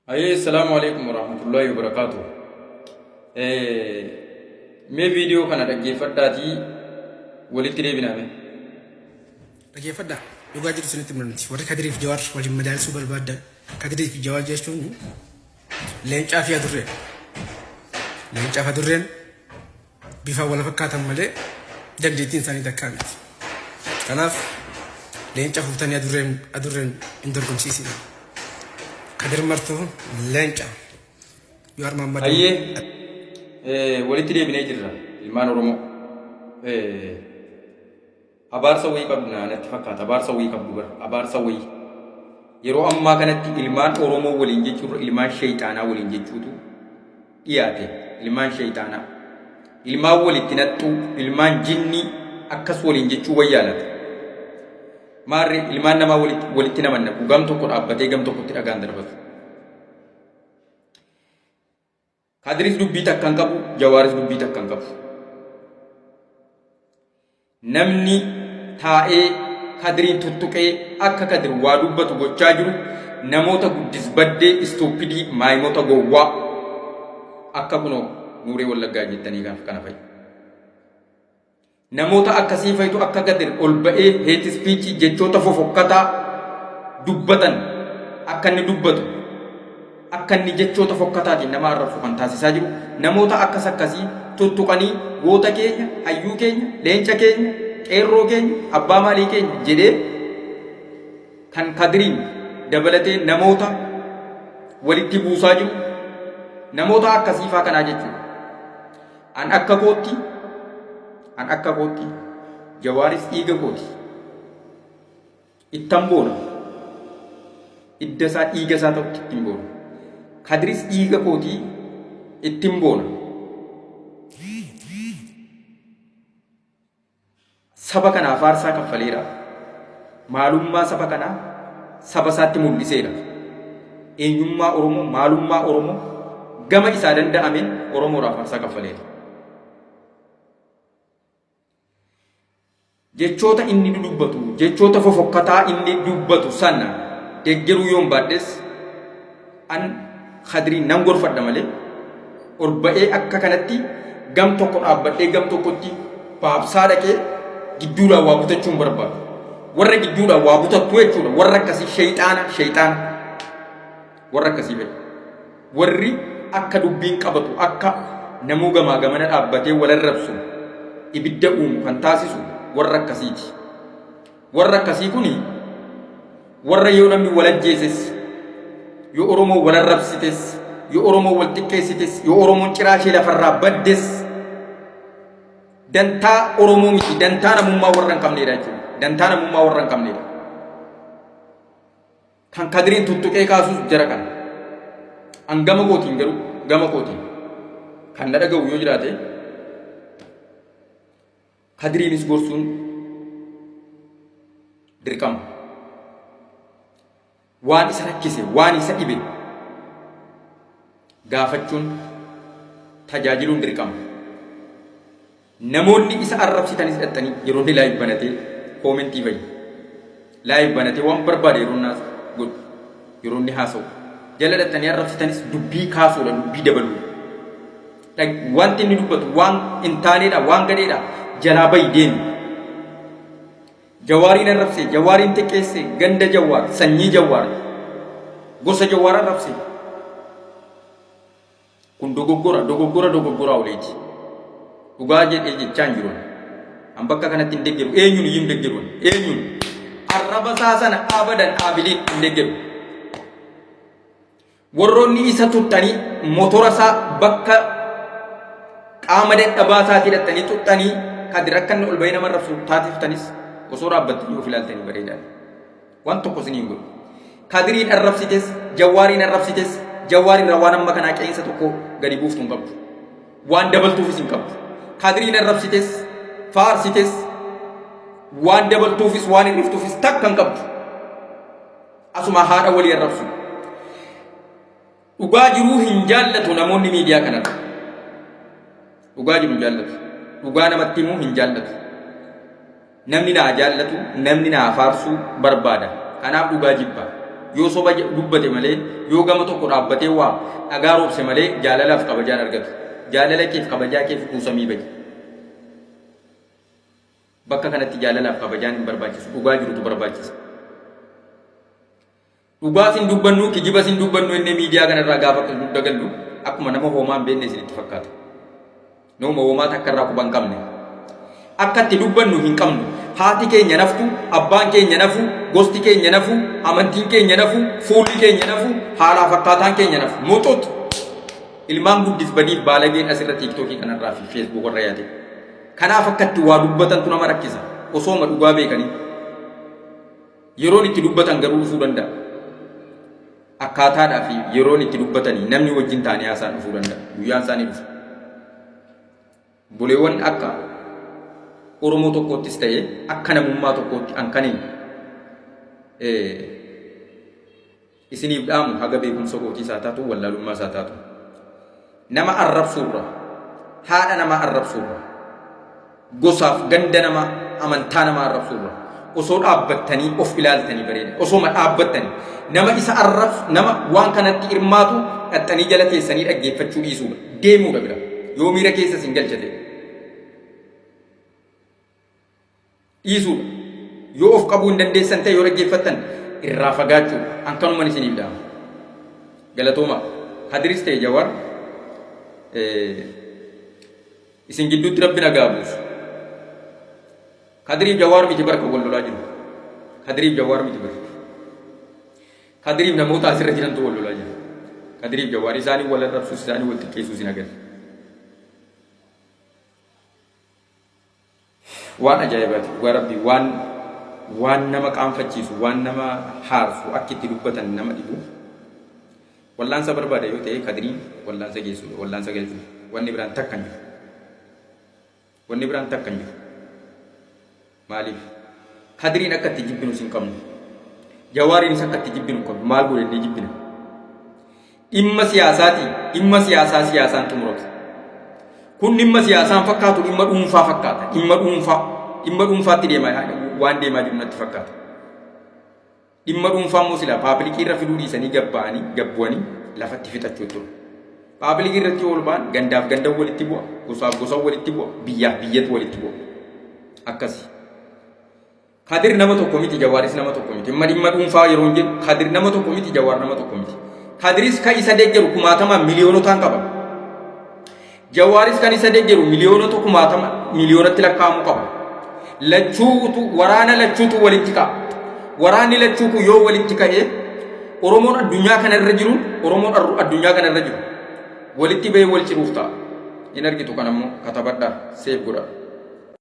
Hayyee assalaamu alaikum warahmatullahi wabarakaatu. Mee viidiyoo kana dhaggeeffadhaatii walitti deebinaa mee. Dhaggeeffadhaa. Dhugaa jiru isinitti himna nuti. Warri Kadirii fi Jawaar waliin madaalsuu barbaaddan. Kadirii fi Jawaar jechuun leencaa fi adurreedha. Leencaa fi adurreen bifaan wal fakkaatan malee dandeettiin isaanii takkaa miti. Kanaaf leenca fuutanii adurreen adurreen hin dorgomsiisin. Kadir Martuu leenca. Jawaar Mahaammad. Hayyee walitti deebinee jirra ilmaan Oromoo. Abaarsa wayii qabna natti fakkaata. Abaarsa wayii qabdu bara. Abaarsa wayii. Yeroo ammaa kanatti ilmaan Oromoo waliin jechuurra ilmaan sheeyxaanaa waliin jechuutu dhiyaate. Ilmaan sheeyxaanaa. Ilmaan walitti naxxuu, ilmaan jinnii akkas waliin jechuu wayyaalata. Maarree ilmaan namaa walitti, walitti nama naqu. Gam tokko dhaabbatee gam tokkotti dhagaan darbatu. Kadiris dubbii takka hin qabu, Jawaaris dubbii takka hin qabu. Namni taa'ee Kadiriin tuttuqee akka Kadir waa dubbatu gochaa jiru namoota guddis baddee istuuppidii maayimota gowwaa akka kunoo Nuuree Wallaggaa jettanii kan kana fa'i. Namoota akkasii fa'itu akka Kadir ol ba'ee hate speech jechoota fofokkataa dubbatan akka inni dubbatu akka inni jechoota fokkataatiin nama arrabsu kan taasisaa jiru namoota akkas akkasii tuttuqanii goota keenya, hayyuu keenya, leenca keenya, qeerroo keenya, abbaa maalii keenya jedhee kan Kadiriin dabalatee namoota walitti buusaa jiru namoota akkasii faa kanaa jechuudha. An akka kootti an akka kootti Jawaaris dhiiga kooti. Ittan boona. Idda isaa dhiiga isaa ta'utti ittiin boona. Kadiris dhiiga kootii ittiin boona. Saba kanaaf aarsaa kaffaleera. Maalummaa saba kanaa saba isaatti mul'iseera. Eenyummaa Oromoo, maalummaa Oromoo gama isaa danda'ameen Oromoodhaaf aarsaa kaffaleera. Jechoota inni dudubbatu, jechoota fofokkataa inni dubbatu sana deggeruu yoon baadhes an Khadriin nan gorfadha malee ol ba'ee akka kanatti gam tokko dhaabbadhee gam tokkotti baabsaa dhaqee gidduudhaan waa butachuu hin barbaadu. Warra gidduudhaan waa butattu jechuudha. Warra akkasii sheyxaana sheyxaana. Warra akkasii fa'i. Warri akka dubbiin qabatu akka namuu gamaa gamana dhaabbatee wal arrabsu ibidda uumu kan taasisu warra akkasiiti. Warra akkasii kuni warra yoo namni wal ajjeeses, yoo Oromoo wal arrabsites, yoo Oromoo wal xiqqeessites, yoo Oromoon ciraa ishee lafarraa baddes dantaa Oromoo miti dantaa namummaa warra hin qabneedha jechuudha. Dantaa namummaa warra hin qabneedha. Kan Kadiriin tuttuqee kaasus jara kana. An gama kootiin garuu gama kootiin kan na dhaga'u yoo jiraate Kadiriinis gorsuun dirqama. Waan isa rakkise, waan isa dhibe gaafachuun tajaajiluun dirqama. Namoonni isa arrabsitanis dhaxxanii yeroo inni live banatee koomentii fa'i. Live banatee waan barbaade yeroo inni godhu yeroo inni haasa'u jala dhaxxanii arrabsitanis dubbii kaasuudha dubbii dabaluudha. Wanti inni dubbatu waan hin taaneedha waan gadheedha jalaa bahi deemi. Jawaariin arrabse jawaariin xiqqeesse ganda jawaar sanyii jawaar gosa jawaar arrabse. Kun dogoggora, dogoggora dogoggoraa oliiti. Dhugaa jedhee jechaa hin jiru. An bakka kanatti hin deggeru. Eenyuun iyyuu hin deggeru. Eenyuun. Arraba isaa sana abadan aabiliin hin deggeru. Warroonni isa tuttanii motora isaa bakka qaama dadhabaa isaatii dhattanii tuttanii kadir akka inni ol bahee nama arrabsu taasiftanis osoo dhaabbattanii of ilaaltanii bareedaadha. Waan tokko isinii hin godhu. Kadiriin arrabsites, Jawaariin arrabsites, Jawaar irraa waan amma kanaa qeensa tokko gadi buuftu hin qabdu. Waan dabaltuufis hin qabdu. Kadiriin arrabsites, faarsites, waan dabaltuufis waan hir'iftuufis takka hin qabdu. Asuma haadha walii arrabsu. Dhugaa jiruu hin jaallatu namoonni miidiyaa kanarra. Dhugaa jiru hin jaallatu. Dhugaa namatti himuu hin jaallatu. Namni naa jaallatu, namni naa faarsuu barbaada. Kanaaf dhugaa jibba. Yoo soba dubbate malee, yoo gama tokko dhaabbatee waa dhagaa roobse malee jaalalaaf kabajaan argatu. Jaalala keef kabajaa kee fudhuu samii badi. Bakka kanatti jaalalaaf kabajaan hin barbaachisu. Dhugaa jirutu barbaachisa. Dhugaas hin dubbannu, kijibas hin dubbannu jennee miidiyaa kanarraa gaafa akkas dugda gallu akkuma nama hoomaa hin beekne isinitti fakkaata. Nama hoomaa takka irraa quba hin qabne. Akka itti dubbannu hin qabnu. Haati keenya naftu, abbaan keenya nafu, gosti keenya nafu, amantiin keenya nafu, fuulli keenya nafu, haalaaf akkaataan keenya nafu. Muxux! Ilmaan guddis badiif baalageen asirra tiiktookii kanarraa fi feesbuuk irra yaate. Kanaaf akka itti waa dubbatantu nama rakkisa. Osooma dhugaa beekanii. Yeroon itti dubbatan garuu dhufuu danda'a. Akkaataadhaa fi yeroon itti dubbatanii namni wajjin taa'anii haasa'an dhufuu danda'a. Guyyaan isaanii dhufa. Obboleewwan akka Oromoo tokkoottis ta'ee akka namummaa tokkootti an kanin isiniif dhaamu haga beekumsa kootiis haa taatu wallaalummaas haa taatu. Nama arrabsuurra, haadha namaa arrabsuurra, gosaaf ganda namaa, amantaa namaa arrabsuurra osoo dhaabbattanii of ilaaltanii bareeda. Osooma dhaabbattanii nama isa arrabsu, nama waan kanatti hirmaatu dhaxxanii jala teessanii dhaggeeffachuu dhiisuudha. Deemuudha bira. Yoo miira keessa isin galcha ta'e. Dhiisuudha. Yoo of qabuu hin dandeessan ta'e yoo dhaggeeffattan irraa fagaachuudha. An kanuman isiniif dhaama. Galatooma. Kadiris ta'e Jawaar isin gidduutti rabbi nagaa buusu. Kadiriif Jawaar miti barka wal lolaa jiru. Kadiriif Jawaar miti barka. Kadiriif namoota asirra jirantu wal lolaa jira. Kadiriif Jawaar isaanii wal arrabsuus isaanii wal xiqqeessuus hin agarre. Waan ajaa'ibaati dhugaa rabbii waan waan nama qaanfachiisu waan nama haarsu akki itti dubbatan nama dhibu. Wallaansa barbaada yoo ta'e kadiriin wallaansa geessuudha wallaansa galchuudha wanni biraan takka hin jiru. Wanni biraan takka hin jiru. Maaliif? Kadiriin akka itti jibbinus hin qabnu. Jawaariinis akka itti jibbinu hin qabnu. Maal godhe inni jibbina? Dhimma siyaasaati. Dhimma siyaasaa siyaasaan xumuratu. Kun dhimma siyaasaan fakkaatu dhimma dhuunfaa fakkaata. Dhimma dhuunfaa. Dhimma dhuunfaatti deemaa waan deemaa jiru natti fakkaata. Dhimma dhuunfaa immoo silaa paabilikii irra fiduu dhiisanii gad ba'anii gad bu'anii lafatti fixachuu ture. Paabilikii irratti yoo ol ba'an gandaaf ganda walitti bu'a, gosaaf gosa walitti bu'a, biyyaaf biyyatu walitti bu'a. Akkasi. Kadir nama tokko miti, Jawaaris nama tokko miti. Amma dhimma dhuunfaa yeroo hin jedhu Kadir nama tokko miti, Jawaar nama tokko miti. Kadiris kan isa deeggaru kumaatamaan miliyoonotaan qaba. Jawaaris kan isa deggeru miliyoonota kumaatama miliyoonatti lakkaa'amu qaba. Lachuutu waraana lachuutu walitti ka'a. Waraanni lachuu kun yoo walitti ka'e Oromoon addunyaa kana irra jiru Oromoon addunyaa kana irra jiru walitti bahee wal ciruuf ta'a. Hin argitu kan ammoo katabadhaa seef godhaa.